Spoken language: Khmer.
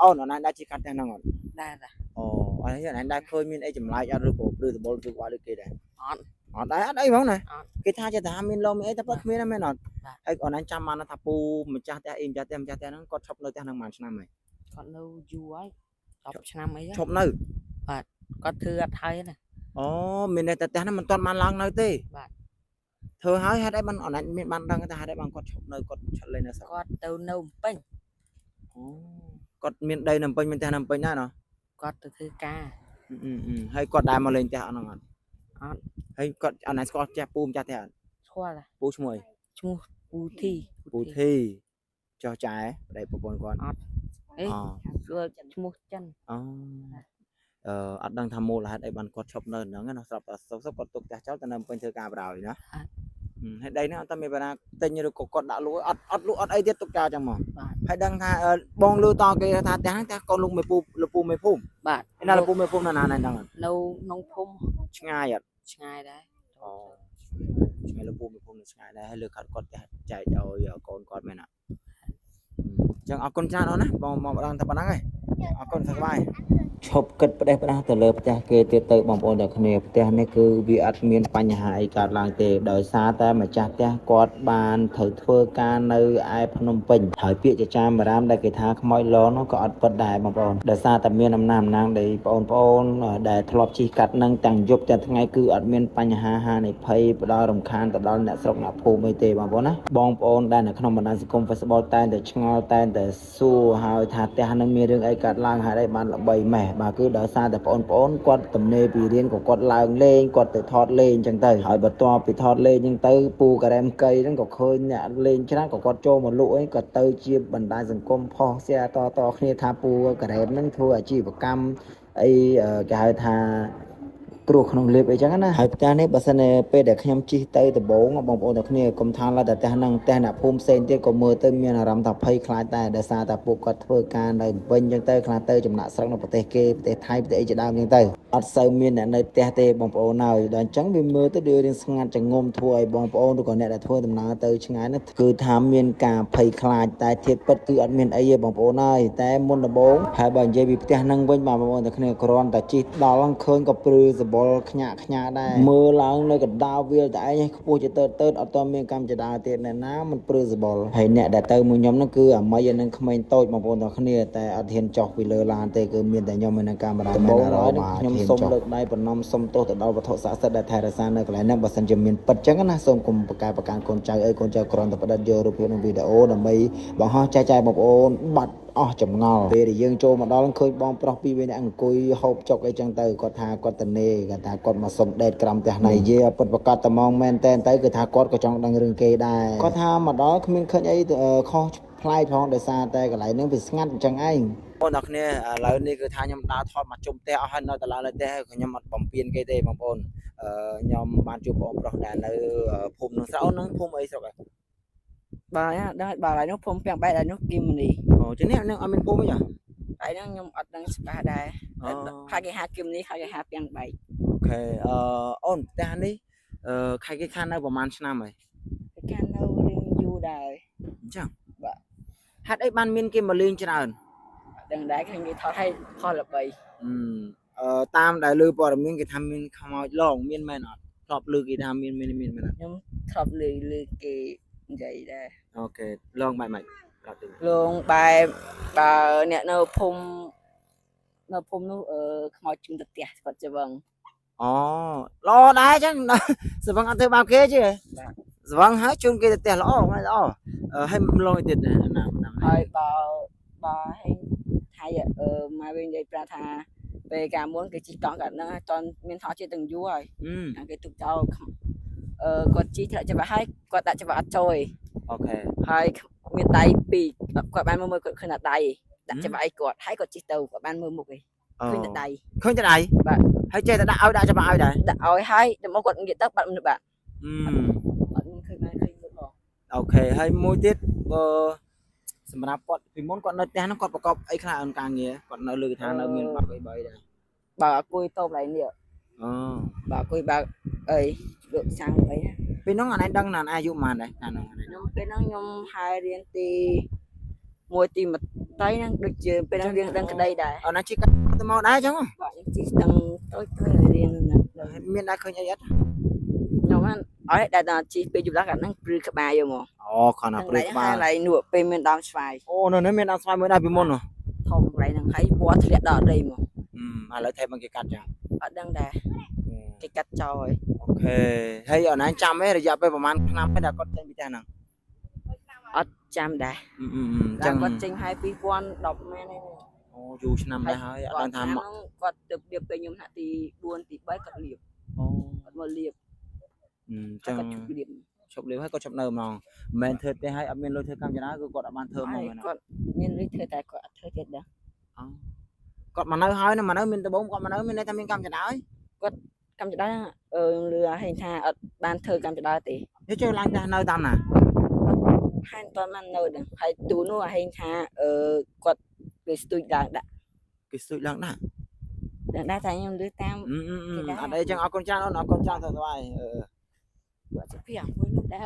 អូនអូនឯងដែរជិះកាត់ផ្ទះហ្នឹងអត់ ដែរតា អូអត់ឯងដែរឃើញមានអីចម្លែកអត់ឬក៏ព្រឺដបលឬក្បាលដូចគេដែរ អត់ អត់ដែរអត់អីហ្មងណា អត់ គេថាចេះតែថាមានលមមានអីតែពិតគ្មានទេមែនអត់ បាទ ហើយអូនឯងចាំបានថាពូម្ចាស់ផ្ទះអីម្ចាស់ផ្ទះម្ចាស់ផ្ទះហ្នឹងគាត់ឈប់នៅផ្ទះហ្នឹងប៉ុន្មានឆ្នាំហើយ គាត់នៅយូរហើយ10ឆ្នាំអី ឈប់នៅ គាត់ធ្វើអត់ហើយណា អូមានន័យតែផ្ទះហ្នឹងមិនទាន់បានឡើងនៅទេ បាទ ធ្វើហើយហេតុអីបានអូនឯងមានបានដឹងថាហេតុអីបានគាត់ឈប់នៅគាត់ឆិតលេងនៅស្រុក គាត់ទៅនៅភ្នំពេញ អូគាត់មានដីនៅភ្នំពេញមានផ្ទះនៅភ្នំពេញដែរណោះ គាត់ទៅធ្វើការ អឺអឺហើយគាត់ដែរមកលេងផ្ទះអត់ហ្នឹងអត់ អត់ ហើយគាត់អត់ណាស្គាល់ផ្ទះពូម្ចាស់ផ្ទះអត់ ស្គាល់តា ពូឈ្មោះអី ឈ្មោះពូធី ពូធីចោះចែប្តីប្រពន្ធគាត់ អត់អេ អូ ស្គាល់ឈ្មោះចិន អូអឺអត់ដឹងថាមូលហេតុអីបានគាត់ឈប់នៅហ្នឹងណាស្រាប់តែសុកសុកគាត់ទុកផ្ទះចោលទៅនៅភ្នំពេញធ្វើការបរោយណាហើយដីហ្នឹងអត់តែមានបណ្ណាទិញឬក៏គាត់ដាក់លក់អត់អត់លក់អត់អីទៀតទុកចោលចឹងមក បាទ ហើយដឹងថាអឺបងលឺតគេថាផ្ទះហ្នឹងផ្ទះកូនលោកមេពូលោកពូមេភូមិ បាទ ឯណាលោកពូមេភូមិនៅណាណែដឹងអត់ នៅក្នុងភូមិ ឆ្ងាយអត់ ឆ្ងាយដែរ អូឆ្ងាយលោកពូមេភូមិនៅឆ្ងាយដែរហើយលើខាត់គាត់ផ្ទះចែកឲ្យកូនគាត់មែនអត់អញ្ចឹងអរគុណច្រើនអូនណាបងមកដល់តែប៉ុណ្្នឹងឯងអរគុណសុខសប្បាយឈប់គិតផ្ដេសផ្ដាស់ទៅលើផ្ទះគេទៀតទៅបងប្អូនទាំងគ្នាផ្ទះនេះគឺវាអត់មានបញ្ហាអីកើតឡើងទេដោយសារតែម្ចាស់ផ្ទះគាត់បានត្រូវធ្វើការនៅឯភ្នំពេញហើយពាក្យចចាមអារាមដែលគេថាខ្មោចលងនោះក៏អត់ពិតដែរបងប្អូនដោយសារតែមានអំណាចអំណាងដែលបងប្អូនដែលធ្លាប់ជិះកាត់នឹងទាំងយប់ទាំងថ្ងៃគឺអត់មានបញ្ហាហានិភ័យផ្ដល់រំខានទៅដល់អ្នកស្រុកអ្នកភូមិអីទេបងប្អូនណាបងប្អូនដែលនៅក្នុងបណ្ដាញសង្គម Facebook តែងតែឆ្ងល់តែងតែសួរហើយថាផ្ទះនឹងមានរឿងអីកើតឡើងហេតុអីបានល្បីម៉េះបាទគឺដោយសារតែបងប្អូនគាត់ទំនេរពីរៀនក៏គាត់ឡើងលេងគាត់ទៅថតលេងអញ្ចឹងទៅហើយបន្ទាប់ពីថតលេងអញ្ចឹងទៅពូការ៉េមកីហ្នឹងក៏ឃើញអ្នកលេងច្រើនក៏គាត់ចូលមកលក់អីក៏ទៅជាបណ្ដាញសង្គមផុស share តៗគ្នាថាពូការ៉េមហ្នឹងធ្វើអាជីវកម្មអីគេហៅថា គ្រោះក្នុងលេបអីចឹងណាហើយផ្ទះនេះបើសិនជាពេលដែលខ្ញុំជិះទៅដំបូងបងប្អូនទាំងគ្នាកុំថាឡើយតែផ្ទះហ្នឹងផ្ទះអ្នកភូមិផ្សេងទៀតក៏មើលទៅមានអារម្មណ៍ថាភ័យខ្លាចដែរដោយសារតែពួកគាត់ធ្វើការនៅភ្នំពេញចឹងទៅខ្លះទៅចំណាក់ស្រុកនៅប្រទេសគេប្រទេសថៃប្រទេសអីជាដើមចឹងទៅអត់សូវមានអ្នកនៅផ្ទះទេបងប្អូនហើយដល់អញ្ចឹងវាមើលទៅដូចរៀងស្ងាត់ចងំធ្វើឲ្យបងប្អូនឬក៏អ្នកដែលធ្វើដំណើរទៅឆ្ងាយហ្នឹងគឺថាមានការភ័យខ្លាចតែធៀបពិតគឺអត់មានអីទេបងប្អូនហើយតែមុនដំបូងហើយបើនិយាយពីផ្ទះហ្នឹងវិញបាទបងប្អូនទាំងគ្នាគ្រាន់តែជិះដល់ហ្នឹងឃើញក៏ព្រឺសបល់ខ្ញាក់ខ្ញាក់ដែរមើលឡើងនៅកណ្ដាលវាលតែឯងខ្ពស់ជាទៅទៅអត់តមានកម្មចដាទៀតអ្នកណាមិនព្រឺសបល់ហើយអ្នកដែលទៅមួយខ្ញុំហ្នឹងគឺអាមីនឹងក្មេងតូចបងប្អូនទាំងគ្នាតែអត់ហ៊ានចុះពីលើឡានទេគឺមានតែខ្ញុំនៅកាមេរ៉ាមែនរខ្ញុំសូមលើកដៃប្រណម្យសុំទោសទៅដល់វត្ថុស័ក្តិសិទ្ធិដែលថែរក្សានៅកន្លែងហ្នឹងបើសិនជាមានពិតចឹងណាសូមកុំប្រកែប្រកាន់កូនចៅអីកូនចៅគ្រាន់តែផ្ដិតយករូបភាពនិងវីដេអូដើម្បីបង្ហោះចែកចាយបងប្អូនបាត់អស់ចម្ងល់ពេលដែលយើងចូលមកដល់ឃើញបងប្រុសពីរបីនាក់អង្គុយហូបចុកអីចឹងទៅគាត់ថាគាត់តនេគាត់ថាគាត់មកសុំដេតក្រំផ្ទះនេះនិយាយឲ្យពិតប្រកបតែហ្មងមែនតែនទៅគឺថាគាត់ក៏ចង់ដឹងរឿងគេដែរគាត់ថាមកដល់គ្មានឃើញអីខុសប្លែកផងដោយសារតែកន្លែងហ្នឹងវាស្ងាត់អញ្ចឹងឯងបងប្អូនគ្នាឥឡូវនេះគឺថាខ្ញុំដើរថតមកជុំផ្ទះអស់ហើយនៅតែឡើងលើផ្ទះហើយខ្ញុំអត់បំពេញគេទេបងប្អូនអឺខ្ញុំបានជួបបងប្រុសដែលនៅភូមិនឹងស្រុកអូននឹងភូមិអីស្រុកអី បាទដឹងបាទហើយនោះភូមិពាំងបែកហើយនោះគីមនី អូចឹងនេះនឹងអត់មានភូមិអីចា ហើយហ្នឹងខ្ញុំអត់ដឹងច្បាស់ដែរ អូ ខ្លះគេហៅគីមនីខ្លះគេហៅពាំងបែក OK អឺអូនផ្ទះនេះអឺខែគេខាននៅប្រហែលឆ្នាំហើយ គេខាននៅរៀងយូរដែរ អញ្ចឹង បាទ ហេតុអីបានមានគេមកលេងច្រើន អត់ដឹងដែរឃើញគេថតឲ្យផលល្បី អឺអឺតាមដែលលើព័ត៌មានគេថាមានខ្មោចឡងមានមែនអត់ធ្លាប់លើគេថាមានមានមានមែនអត់ ខ្ញុំធ្លាប់ឮឮគេនិយាយដែរ OK ឡងបែបម៉េចប្រាប់តិច លងបែបបើអ្នកនៅភូមិនៅភូមិនោះអឺខ្មោចជុំទៅផ្ទះគាត់ច្បង អូល្អដែរអញ្ចឹង ស្វឹងអត់ធ្វើបាបគេទេ បាទ ស្វឹងហើយជូនគេទៅផ្ទះល្អហ្នឹងល្អអឺហើយឡងឲ្យទៀតណាណាណា ហើយបើបើហេងថៃអឺមកវិញនិយាយប្រាប់ថាពេលកាលមុនគេជិះកង់កាត់ហ្នឹងអត់ទាន់មានថតជាតិទាំងយូរហើយ អឺ អាគេទុកចោលខ្មអឺគាត់ជីធ្លាក់ច្បាប់ហើយគាត់ដាក់ច្បាប់អត់ចូល OK ហើយមានដៃពីរគាត់បានមើលមើលគាត់ឃើញតែដៃដាក់ច្បាប់ឲ្យគាត់ហើយគាត់ជីទៅគាត់បានមើលមុខឯងឃើញតែដៃ ឃើញតែដៃ បាទ ហើយចេះតែដាក់ឲ្យដាក់ច្បាប់ឲ្យដែរ ដាក់ឲ្យហើយដល់មកគាត់ងាកទៅបាត់មនុស្សបាត់ អឺ អត់មានឃើញបានឃើញមុខផង OK ហើយមួយទៀតបើសម្រាប់គាត់ពីមុនគាត់នៅផ្ទះហ្នឹងគាត់ប្រកបអីខ្លះអង្គការងារគាត់នៅលើថានៅមានបាក់អីបីដែរ បើអង្គុយតូបឡៃនេះ អូ បើអង្គុយបើកអីលក់សាំងអីណា ពេលហ្នឹងអានឯងដឹងណាអាយុប៉ុន្មានដែរតាហ្នឹងអានឯង ខ្ញុំពេលហ្នឹងខ្ញុំហើយរៀនទី មួយទីមួយតៃហ្នឹងដូចជាពេលហ្នឹងរៀងដឹងក្តីដែរ អូនណាជិះកាត់ទៅមកដែរអញ្ចឹងហ៎ បាទខ្ញុំជិះស្ទឹងតូចតូចរៀងហ្នឹង មានដែរឃើញអីអត់ ខ្ញុំហ្នឹងអត់ដែរដល់ជិះពេលយប់ដល់កាត់ហ្នឹងព្រឺក្បាលយកមក អូគ្រាន់តែព្រឺក្បាល ហើយកន្លែងនោះពេលមានដើមស្វាយ អូនៅនេះមានដើមស្វាយមួយដែរពីមុនហ៎ ធំកន្លែងហ្នឹងហើយវល្លិធ្លាក់ដល់ដីមក ឥឡូវថែមគេកាត់ចឹង អត់ដឹងដែរគេកាត់ចោលហើយ អូខេហើយអូនឯងចាំឯងរយៈពេលប្រហែលឆ្នាំឯងដែលគាត់ចេញពីផ្ទះហ្នឹង អត់ចាំដែរ អឺអញ្ចឹង ដល់គាត់ចេញហើយ2010មែនហើយ អូយូរឆ្នាំដែរហើយអត់ដឹងថាមក គាត់ទៅរៀបពេលខ្ញុំថ្នាក់ទី4ទី3គាត់រៀប អូ គាត់មករៀប អញ្ចឹង គាត់ឈប់រៀប ឈប់លៀបហើយគាត់ឈប់នៅហ្មងមិនមែនធ្វើទេហើយអត់មានលុយធ្វើកម្មចនាគឺគាត់អត់បានធ្វើហ្មងណា គាត់មានលុយធ្វើតែគាត់អត់ធ្វើទៀតដែរ គាត់មកនៅហើយណាមកនៅមានដំបងគាត់មកនៅមានន័យថាមានកម្មចនាហើយ កម្មចដាអឺខ្ញុំលឺហែងថាអត់បានធ្វើកម្មចដាទេ យកចូលឡើងផ្ទះនៅតាមណា ហើយមិនទាន់បាននៅដឹងហើយទូនោះហែងថាអឺគាត់គេស្ទួយឡើងដាក់ គេស្ទួយឡើងដាក់ ដឹងដែរតែខ្ញុំលឺតាម អត់អីចឹងអរគុណច្រើនអូនអរគុណច្រើនសុខសប្បាយអឺ គាត់សុភីអាមួយនោះដែរ។